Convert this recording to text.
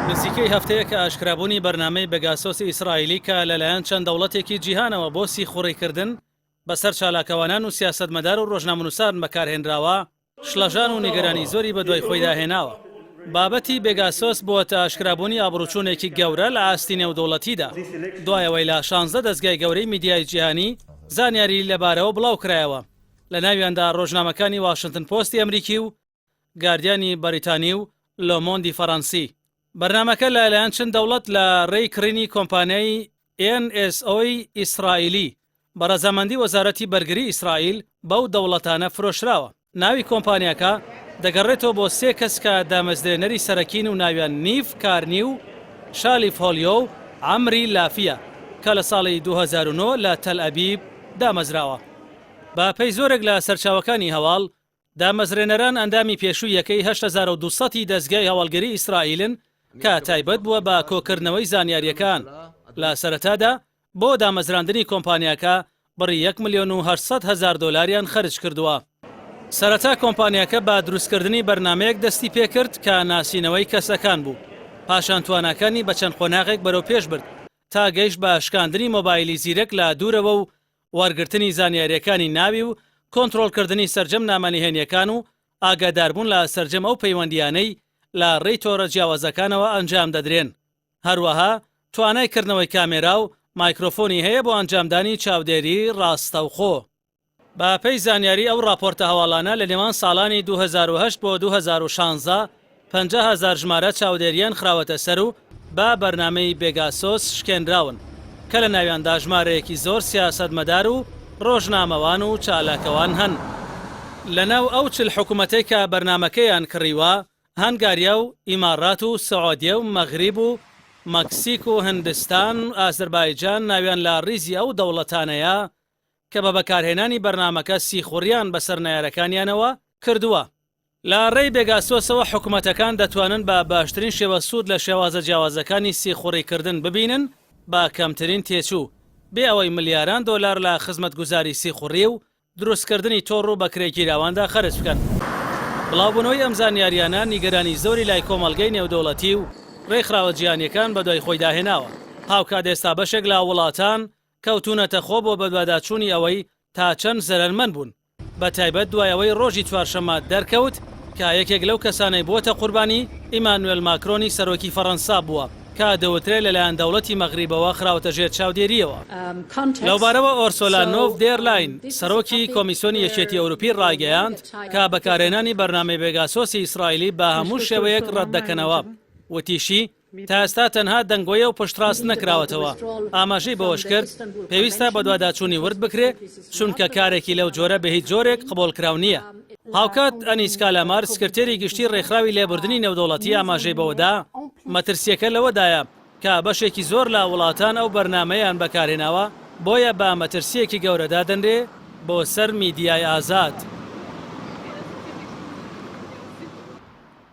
نزیکەی هەفتەیەکە ئاشکرابوونی بەرنامەی بەگاسۆسی ئیسرائیلی کە لەلایەن چەند دەوڵەتێکی جیهانەوە بۆ سیخوڕیکردن بەسەر چالاکەوانان و سیاسەتمەدار و ڕۆژنامەنووسان بەکارهێنراوە، شڵەژان و نیگەرانی زۆری بەدوای خۆیدا هێناوە. بابەتی بێگاسۆس بووەتە ئاشکرابوونی ئابڕووچوونێکی گەورە لە ئاستی نێودەوڵەتیدا، دوای ئەوەی لە شانزدە دەزگای گەورەی میدیای جیهانی زانیاری لەبارەوە بڵاوکرایەوە، لەناویاندا ڕۆژنامەکانی واشنتن پۆستی ئەمریکی و گاردیانی بەریتانی و لۆمۆندی فەرەنسی. بەرنامەکە لە لایەن چەند دەوڵەت لە رێی کڕینی کۆمپانیای ئێن ئێس ئۆی ئیسرائیلی بە رەزامەندی وەزارەتی بەرگری ئیسرائیل بەو دەوڵەتانە فرۆشراوە. ناوی کۆمپانیاکە دەگەڕێتەوە بۆ سێ کەس کە دامەزرێنەری سەرەکین و ناویان نیڤ کارنی و شالیف هۆلیۆ و عەمری لافییە کە لە ساڵی 2009 لە تەلئەبیب دامەزراوە. بە پێی زۆرێک لە سەرچاوەکانی هەواڵ، دامەزرێنەران ئەندامی پێشووی یەکەی 8200 ی دەزگای هەواڵگری ئیسرائیلن کە تایبەت بووە بە کۆکردنەوەی زانیارییەکان. لە سەرەتادا بۆ دامەزراندنی کۆمپانیاکە بڕی یەک ملیۆن و 800 هەزار دۆلاریان خەرج کردووە. سەرەتا کۆمپانیاکە بە دروستکردنی بەرنامەیەک دەستی پێکرد کە ناسینەوەی کەسەکان بوو، پاشان تواناکانی بە چەند قۆناغێک بەرەو پێش برد تا گەیشت بە شکاندنی مۆبایلی زیرەک لە دوورەوە و وەرگرتنی زانیارییەکانی ناوی و کۆنترۆڵکردنی سەرجەم نامە نهێنییەکان و ئاگاداربوون لە سەرجەم ئەو پەیوەندییانەی لە ڕێی تۆڕە جیاوازەکانەوە ئەنجام دەدرێن. هەروەها توانای کردنەوەی کامێرا و مایکرۆفۆنی هەیە بۆ ئەنجامدانی چاودێری ڕاستەوخۆ. بە پێی زانیاری ئەو ڕاپۆرتە هەواڵانە لە نێوان ساڵانی 2008 بۆ 2016 50,000 ژمارە چاودێریان خراوەتە سەر و بە بەرنامەی بێگاسۆس شکێنراون کە لە ناویاندا ژمارەیەکی زۆر سیاسەتمەدار و ڕۆژنامەوان و چالاکەوان هەن. لە ناو ئەو 40 حکومەتەی کە بەرنامەکەیان کڕیوە هەنگاریا و ئیماڕات و سعودیە و مەغریب و مەکسیک و هندستان و ئازەربایجان ناویان لە ڕیزی ئەو دەوڵەتانەیە کە بە بەکارهێنانی بەرنامەکە سیخوڕیان بەسەر نەیارەکانیانەوە کردووە. لە ڕێی بێگاسۆسەوە حکومەتەکان دەتوانن بە باشترین شێوە سوود لە شێوازە جیاوازەکانی سیخوڕیکردن ببینن بە کەمترین تێچوو، بێ ئەوەی ملیاران دۆلار لە خزمەتگوزاری سیخوڕی و دروستکردنی تۆڕ و بەکرێگیراواندا خەرج بکەن. بڵاوبوونەوەی ئەم زانیارییانە نیگەرانی زۆری لای کۆمەڵگەی نێودەوڵەتی و ڕێکخراوە جیهانییەکان بەدوای خۆیدا هێناوە. هاوکات ئێستا بەشێک لە وڵاتان کەوتوونەتە خۆ بۆ بەدواداچوونی ئەوەی تا چەند زەرەرمەند بوون، بەتایبەت دوای ئەوەی ڕۆژی چوارشەممە دەرکەوت کە یەکێک لەو کەسانەی بووەتە قوربانی ئیمانوێل ماکرۆنی سەرۆکی فەڕەنسا بووە کە دەوترێ لەلایەن دەوڵەتی مەغریبەوە خراوەتە ژێر چاودێرییەوە. لەوبارەوە ئۆرسۆلا نۆف دێر لاین، سەرۆکی کۆمیسیۆنی یەکێتی ئەوروپی ڕایگەیاند کە بەکارهێنانی بەرنامەی بێگاسۆسی ئیسرائیلی بە هەموو شێوەیەک ڕەتدەکەنەوە، وتیشی، تا ئێستا تەنها دەنگۆیە و پشتڕاست نەکراوەتەوە. ئاماژەی بەوەشکرد، پێویستە بەدواداچوونی ورد بکرێ، چونکە کارێکی لەو جۆرە بەهیچ جۆرێک قبوڵکراو نییە. هاوکات ئەنیس کالامار، سکرتێری گشتی ڕێکخراوی لێبوردنی نێودەوڵەتی ئاماژەی بەوەدا، مەترسییەکە لەوەدایە کە بەشێکی زۆر لە وڵاتان ئەو بەرنامەیان بەکارهێناوە، بۆیە بە مەترسییەکی گەورە دادەنرێ بۆ سەر میدیای ئازاد.